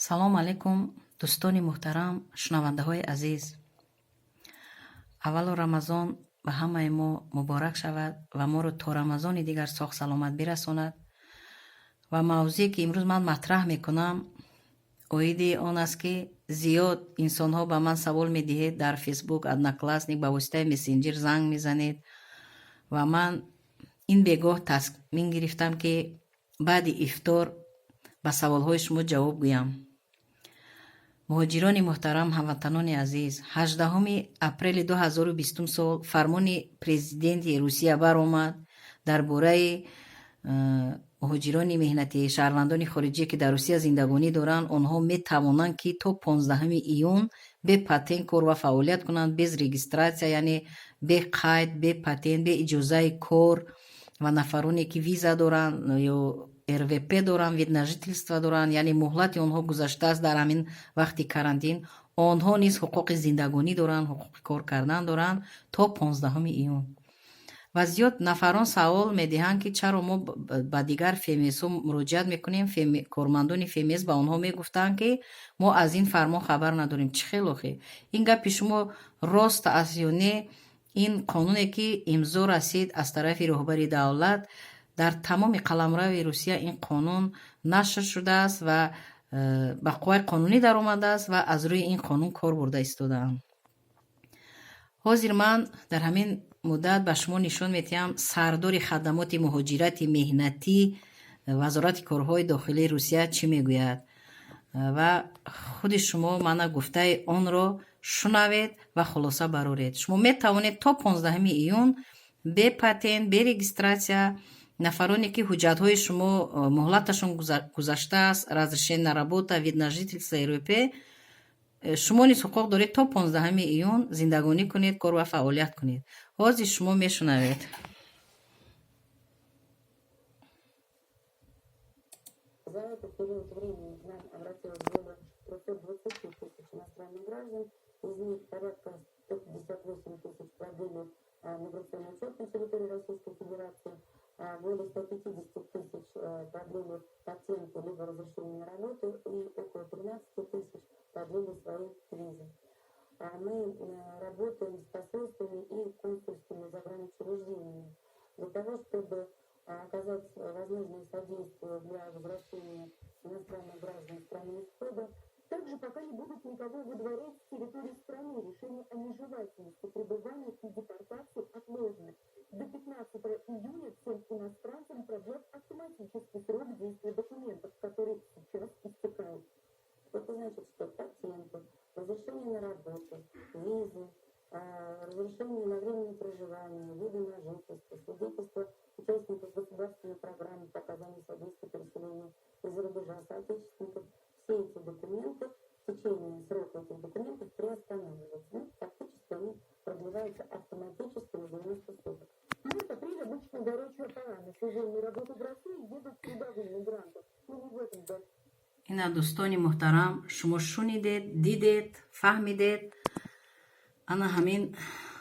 Салом алейкум, дӯстони муҳтарам, шунавандаҳои азиз. Аввало, Рамазон ба ҳамаи мо муборак шавад ва моро то Рамазони дигар соғ саломат бирасонад. Ва мавзӯе, ки имрӯз ман матраҳ мекунам, оиди он аст, ки зиёд инсонҳо ба ман савол медиҳед дар Фейсбук, Одноклассник, ба воситаи мессенҷер занг мезанед. Ва ман ин бегоҳ тасмим гирифтам, ки баъди ифтор ба саволҳои шумо ҷавоб гӯям. Муҳоҷирони муҳтарам, ҳамватанони азиз, 18 апрели 2020 сол фармони президенти Русия баромад дар бораи муҳоҷирони меҳнатӣ, шаҳрвандони хориҷие, ки дар Русия зиндагонӣ доранд. Онҳо метавонанд, ки то 15 июн бе патент кор ва фаъолият кунанд, без регистрация, яъне бе қайд, бе патент, бе иҷозаи кор. Ва нафароне, ки виза доранд ё РВП доранд, вид на жительство доранд, яъне муҳлати онҳо гузаштааст дар ҳамин вақти карантин, онҳо низ ҳуқуқи зиндагонӣ доранд, ҳуқуқи кор кардан доранд то 15 июн. Ва зиёд нафарон савол медиҳанд, ки чаро мо ба дигар ФМСҳо муроҷиат мекунем, кормандони ФМС ба онҳо мегуфтанд, ки мо аз ин фармон хабар надорем. Чӣ хел охе? Ин гапи шумо рост аст ё не? Ин қонуне, ки имзо расид аз тарафи роҳбари давлат, дар тамоми қаламрави Русия ин қонун нашр шудааст ва ба қувваи қонунӣ даромадааст ва аз рӯи ин қонун кор бурда истодаанд. Ҳозир ман дар ҳамин муддат ба шумо нишон медиҳам, сардори хадамоти муҳоҷирати меҳнатӣ Вазорати корҳои дохилии Русия чӣ мегӯяд, ва худи шумо мана гуфтаи онро шунавед ва хулоса бароред. Шумо метавонед то 15 июн бе патент, бе регистрация, нафароне, ки ҳуҷҷатҳои шумо муҳлаташон гузаштааст, разрешение на работа, вид на жительство, РВП, шумо низ ҳуқуқ доред то 15 июн зиндагонӣ кунед, кор ва фаъолият кунед. Ҳозир шумо мешунавед. За этот период времени к нам обратилось более 320 тысяч иностранных граждан, из них порядка 158 тысяч продлили миграционный учет на территории Российской Федерации, более 150 тысяч продлили патенты либо разрешение на работу и около 13 тысяч продлили свои визы. Мы работаем с посольствами и консульскими загранучреждениями для того, чтобы оказать возможное содействие для возвращения иностранных граждан в страну исхода. Также пока не будут никого выдворять с территории страны. Решение о нежелательности пребывания и депортации отложено. До 15 июня всем иностранцам продлят автоматический срок действия документов, который сейчас истекает. Это значит, что патенты, разрешение на работу, визы, разрешение на временное проживание, виды на жительство, свидетельства участников государственной программы по оказанию содействия переселению из-за рубежа соотечественников, все эти документы, в течение срока этих документов приостанавливаются. Ну, фактически они продлеваются автоматически на 90 суток. Март-апрель обычно горячая пора. На сезонную работу в России едут трудовые мигранты. Но не в этом году. Ина, дӯстони муҳтарам, шумо шунидед, дидед, фаҳмидед. Ана ҳамин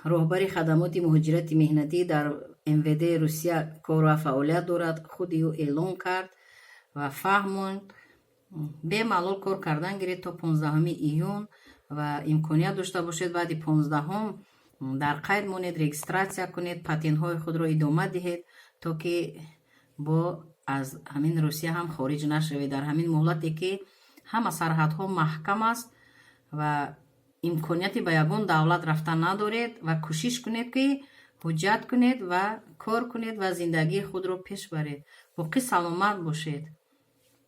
роҳбари хадамоти муҳоҷирати меҳнатӣ дар МВД Русия кор ва фаъолият дорад, худи ӯ эълон кард ва фаҳмонд: бемалол кор кардан гиред то 15 июн ва имконият дошта бошед, баъди 15-ум дар қайд монед, регистрация кунед, патентҳои худро идома диҳед, то ки бо аз ҳамин Русия ҳам хориҷ нашавед. Дар ҳамин муҳлате, ки ҳама сарҳадҳо маҳкам аст ва имконияти ба ягон давлат рафтан надоред, ва кӯшиш кунед, ки ҳуҷҷат кунед ва кор кунед ва зиндагии худро пеш баред. Боқӣ саломат бошед.